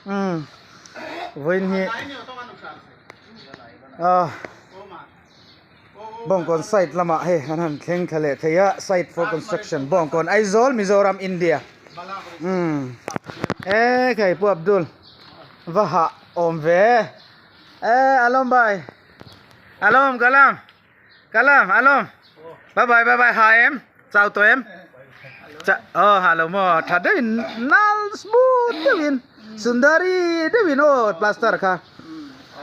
Umm vawiin hi ah Bawngkawn site lamah hei an han thleng thla leh thei a site for construction Bawngkawn Aizawl Mizoram India umm e khai Pu Abdul va hah awm ve e alawm bai alawm kalam. Kalam alawm bye bye bye bye ha em chau tawh em cha aw ha lo maw tha deuhin nal smooth deuhin sundari deuhin aw plaster kha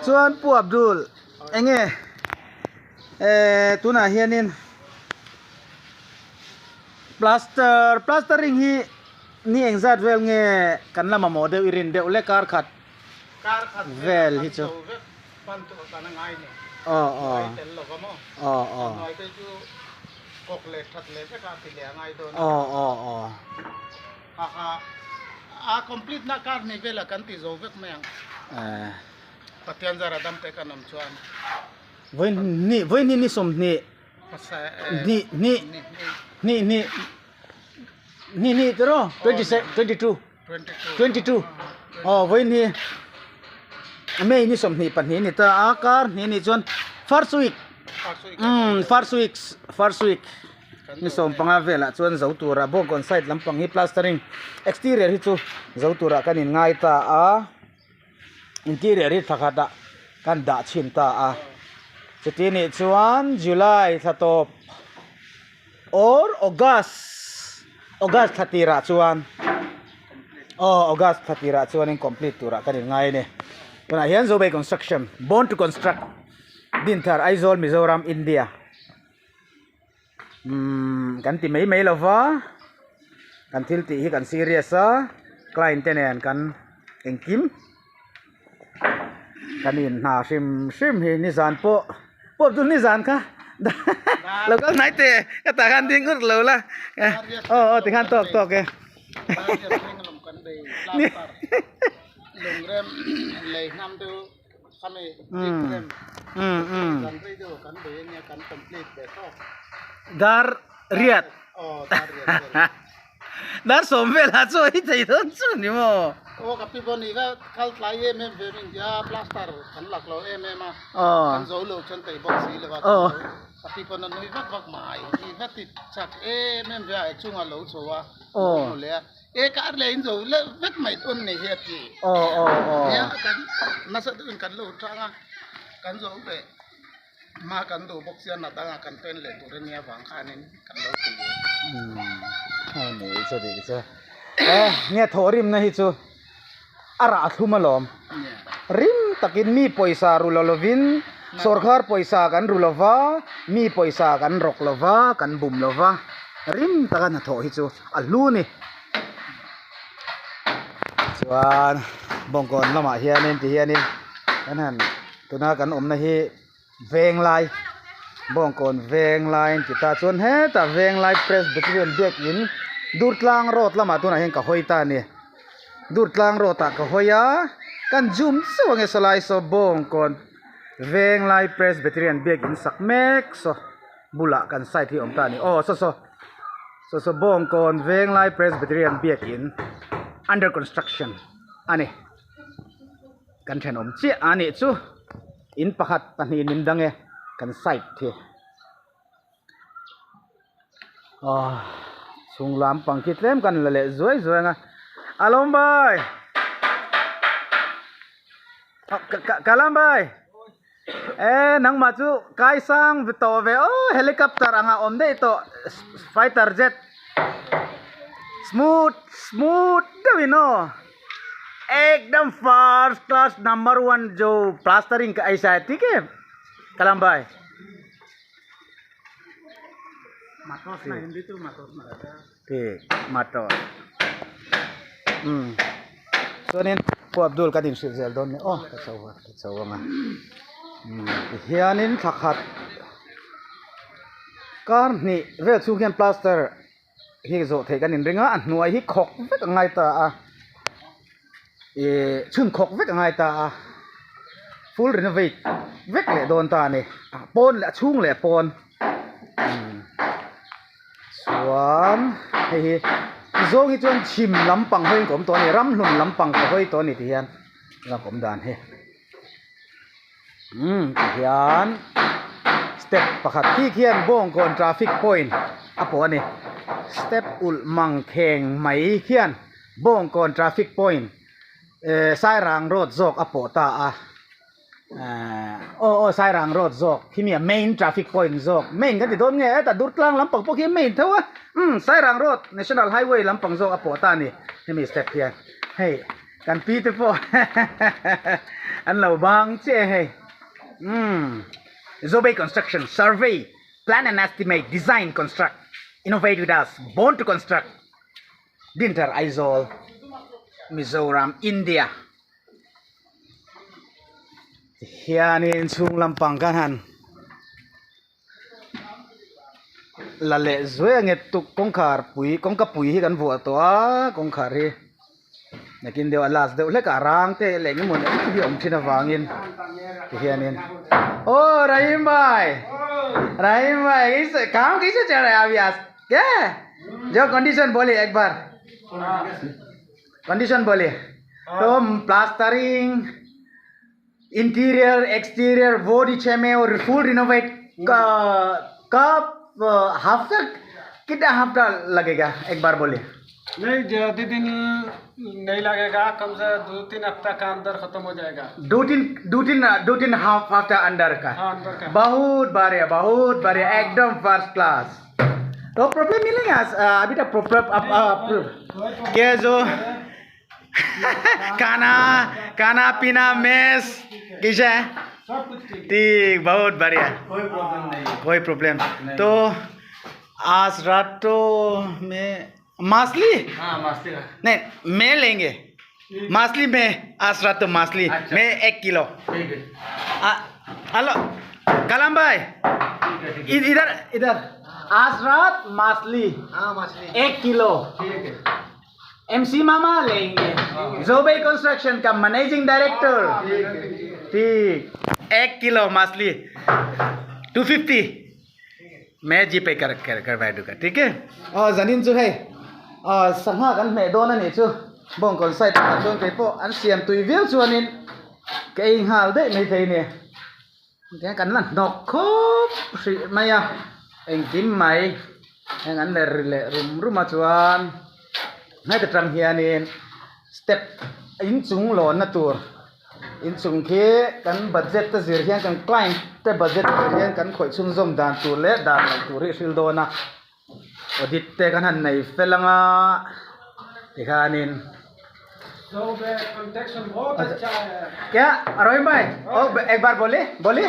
chuan Pu Abdul enge eh tunah hianin plaster plastering hi ni engzat vel nge kan la mamawh deuh i rin deuh le kar khat vel hi chu. Aw aw aw aw aw aw aw Vawi hnih vawi hnih ni sawmhnih hnih hnih hnih hnih hnih hnih tiraw 22 22 aw vawiin hi May ni 22 ni ta a kar hnih anih chuan first week umm first week first week ni 15 velah chuan zo tura Bawngkawn side lampang hi plastering exterior hi chu zo turah kan in ngai ta a interior hi thla khatah kan dah chhin ta a chuti nih chuan July thla tawp. Or August August thla tirah chuan aw August thla tirah chuanin complete turah kan inngai a ni. Tunah hian Zobei Construction Born to Construct Dinthar Aizawl Mizoram India umm kan ti mai mai lo va kan thil tih hi kan serious a client te nen kan engkim Kan in hna hrim hrim hi nizan pawh pawh chu nizan kha lo kal hnai teh ka tah khan ding ut lo la aw aw tikhan tawk tawk e dar riat Dar sawm velah chu ei thei dawn chu ni maw? Aw ka pi pawh ni ka kal tlai em em ve min tia plaster kan lak lo em em a kan zo lo chuan tei bawk si lo a ka pi pawn a nui vak vak mai i va ti chak em em ve a chunga lo chho a lo hmu leh a e kar leh in zo leh vek mai dawn ni hi a ti nia kan nasa deuhin kan lo tang a kan zo ve. Hma kan duh bawk sia na dangah kan pen leh tur ania vang khanin kan lo ti ve. Umm a ni chu dik chu. Eh nge thawhrimna hi chu a rah thlum alawm. Rim takin mi pawisa ru lo lovin sawrkhar pawisa kan ru lova mi pawisa kan rawk lova kan bum lova rim taka hnathawh hi chu a hlu a ni. Chuan bawngkawn lamah hianin tihianin kan han. Tuna kan awmna hi Venglai Bawngkawn Venglai an ti ta chuan hetah Venglai Presbyterian biakin Durtlang road lamah tunah hian ka hawi ta a ni Durtlang road ah ka hawi a kan zoom zeuh ange sawlai saw Bawngkawn Venglai Presbyterian biakin sak mek saw bulah kan side hi a awm ta a ni aw saw saw saw saw Bawngkawn Venglai Presbyterian biakin under construction a ni. Kan thenawm chiah a nih chu in pakhat pahnih min dang e kan side hi aw chhung lam pang khi tlem kan la leh zuai zuai ang a alawm bai ka lam bai e nangmah chu kaisang tawh ve aw helicopter anga awm daih tawh fighter jet smooth smooth deuhin aw. एकदम first class number one जो प्लास्टरिंग का ऐसा है ठीक है कलाम भाई ठीक matos um chuanin Pu Abdul ka din hrilh zel dawn nia aw ka chho a ka chho ang a um tihianin thla khat kar hnih vel chhung hian plaster Hi zawh theih kan inring a, a hnuai hi khawk vek a ngai ta a, ih chhun khawk vek a ngai ta a, full renovate vek leh dawn ta a ni, a pawn leh a chhung leh a pawn umm Chuan hei hi zawng hi chuan chhim lampang hawiin ka awm tawh a ni ramhlun lampang ka hawi tawh a ni ti hian a awm dan hi umm ti hian step pakhat khi khian bawngkawn traffic point a pawh a ni step ulh mang kheng mai khian bawngkawn traffic point eh sairang road zawk a pawh ta a. Aw aw Sairang road zawk khi mi a main traffic point zawk main kan ti dawn nge hetah Durtlang lampang pawh khi main tho a umm Sairang road national highway lampang zawk a pawh ta a ni hemi step hian hei kan pi te pawh an lo bang chiah e hei umm Zobei construction survey plan and estimate design construct innovate with us born to construct Dinthar Aizawl Mizoram India. Hianin chhung lampang khan han la leh zuai a nge tuk kawngkhar pui kawngka pui hi kan vuah tawh a kawngkhar hi nakin deuh a last deuh hlek a rang te leh engemaw ni hi a awm thin avangin tihianin aw Rahim bhai Rahim bhai kaam kaise chal raha hai abhi aaj kya jo condition boliye ek baar. Condition बोले तो plastering interior exterior वो नीचे में और full renovate का कब हफ्ता कितना हफ्ता लगेगा एक बार बोले नहीं ज्यादा दिन नहीं लगेगा कम से दो तीन हफ्ता का अंदर खत्म हो जाएगा दो तीन दो तीन दो तीन हाफ हफ्ता अंदर का हाँ अंदर का बहुत बढ़िया बहुत बढ़िया एकदम फर्स्ट क्लास तो प्रॉब्लम मिलेगा अभी तक प्रॉब्लम क्या जो खाना खाना पीना मेस कैसा है सब कुछ ठीक ठीक बहुत बढ़िया कोई प्रॉब्लम नहीं कोई प्रॉब्लम तो आज रात तो मैं माछली हाँ मस्ती नहीं मैं लेंगे माछली में आज रात तो माछली अच्छा। मैं एक किलो ठीक है हेलो कलाम भाई ठीक है इधर इधर आज रात माछली हाँ मछली एक किलो ठीक है एमसी मामा लेंगे जोबे कंस्ट्रक्शन का मैनेजिंग डायरेक्टर ठीक है ठीक एक किलो मछली टू फिफ्टी मैं जी पे कर कर करवा दूंगा ठीक है ờ zanin chu hei ờ sangha kan hmeh dawn a nih chu bawngkawn side ah chuan kei pawh an siam tui viau chuanin ka ei nghal daih maithei a ni tihian kan la hnawk khawp hrih mai a engkim mai heng an la ri leh rum rum a chuan heta tang hianin step inchung lawnna tur inchung khi kan budget te zir hian kan client te budget zir hian kan khawih chhunzawm dan tur leh dan loh tur hi a hril dawn a audit te kan han nei fel anga tikhanin construction बहुत अच्छा है क्या रोहित भाई ओ एक बार बोले बोले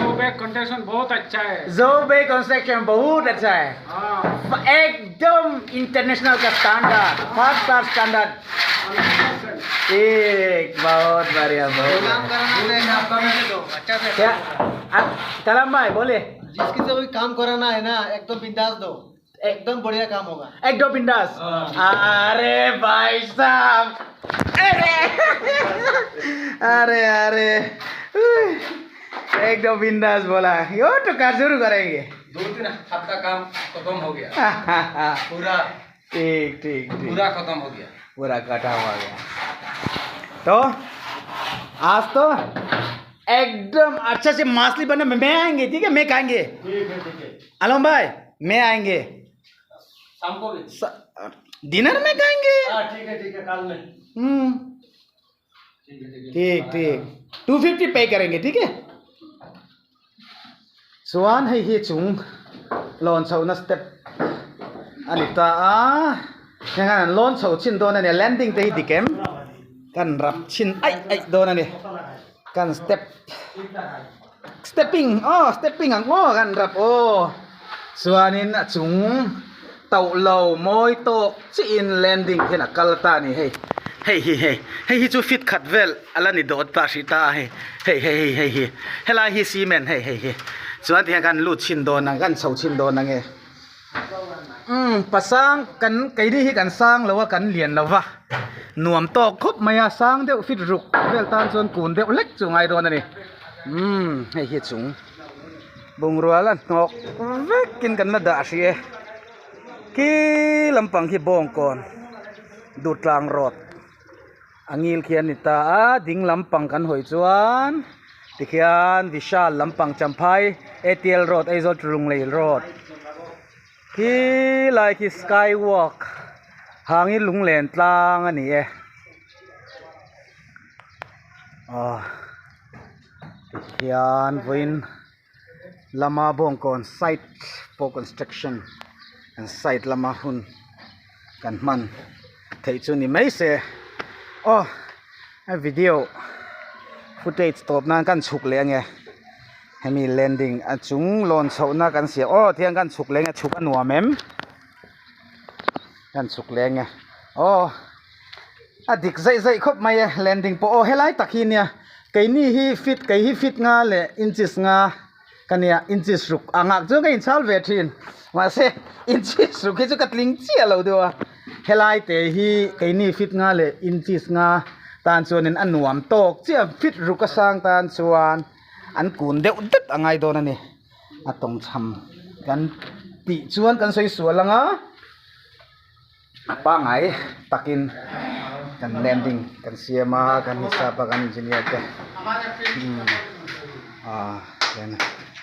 कंस्ट्रक्शन बहुत अच्छा है जोबे कंस्ट्रक्शन बहुत अच्छा है हाँ एकदम इंटरनेशनल का standard first class standard ठीक बहुत बढ़िया बहुत बढ़िया। अच्छा से क्या आप कलाम भाई बोले जिसकी से भी काम कराना है ना एकदम बिंदास दो एकदम बढ़िया काम होगा एकदम बिंदास अरे भाई साहब अरे अरे अरे एकदम बिंदास बोला यो तो कार शुरू करेंगे दो तीन हफ्ता काम खत्म हो गया पूरा ठीक ठीक ठीक पूरा खत्म हो गया पूरा कटा हुआ गया तो आज तो एकदम अच्छा से माछली बने मैं आएंगे ठीक है मैं खाएंगे ठीक है ठीक है आलम भाई मैं आएंगे शाम को भी डिनर में खाएंगे हाँ ठीक है ठीक है कल में हम्म ठीक है ठीक है ठीक ठीक टू फिफ्टी पे करेंगे ठीक है chuan hei hi chung lawn chhohna step a ni ta a heng hian an lawn chho chin dawn a ni landing te hi dik em kan rap chin aih aih dawn a ni kan step stepping aw stepping ang aw kan rap aw chuanin a chung tauh lo mawi tawk chiin landing hian a kal ta a ni hei hei hi hei hei hi chu fit khat vel a la ni dawt ta hrih ta a hei hei hei hei hei hi helai hi cement hei hei hi chuan tihian kan lut chhin dawn ang kan chho chhin dawn ang e umm pasang kan keini hi kan sang lo a kan lian lo va nuam tawk khawp mai a sang deuh fit ruk vel tan chuan kun deuh hlek chu ngai dawn a ni umm hei hi chung bungrua la hnawk vekin kan la dah hrih e. Khi lampang khi bawngkawn Durtlang road a ngil khi a ni ta a ding lampang kan hawi chuan tikhian Vishal lampang Champhai A_T_L road Aizawl to Lunglei road khi lai khi sky walk hangin lunglen tlang a ni e aw tikhian vawiin lama bawngkawn site for construction an site lama hun kan hman theih chu ni mai se aw a video footage tawp nan kan chhuk leh ange hemi landing a chung lawn chhoh na kan siam aw tihian kan chhuk leh ange chhuk a nuam em kan chhuk leh ange aw a dik zaih zaih khawp mai e landing pawh aw helai tak hi nia keini hi fit kei hi fit nga leh inches nga ka nia inches ruk ang ah chuan ka inchhal ve thin mahse inches ruk hi chu ka tling chiah lo deuh a helai te hi keini fit nga leh inches nga tan chuanin a nuam tawk chiah fit ruk a sang tan chuan an kun deuh det a ngai dawn a ni a tawngchham kan tih chuan kan sawi sual ang a. A pangngai takin kan landing kan siam a kan hisap a kan engineer te ah chuan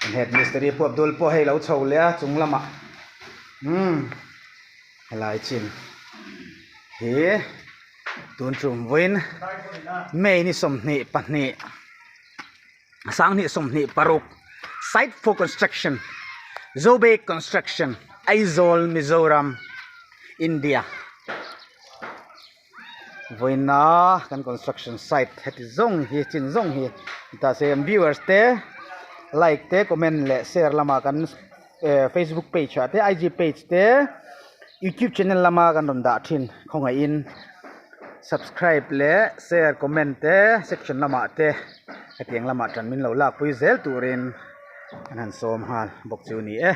kan head mistiri pawh Abdul pawh hei lo chho leh a chung lamah umm helai chin hi tun tum vawiin May ni 22 2026 site for construction Zobek construction Aizawl Mizoram India vawiina kan construction site heti zawng hi chin zawng hi ta se viewers te like te comment leh share lamah kan facebook page ah te IG page te youtube channel lama kan rawn dah thin khawngaihin subscribe leh share comment te section lamah te hetiang lamah tan min lo lakpui zel turin an han sawm nghal bawk chu a ni e.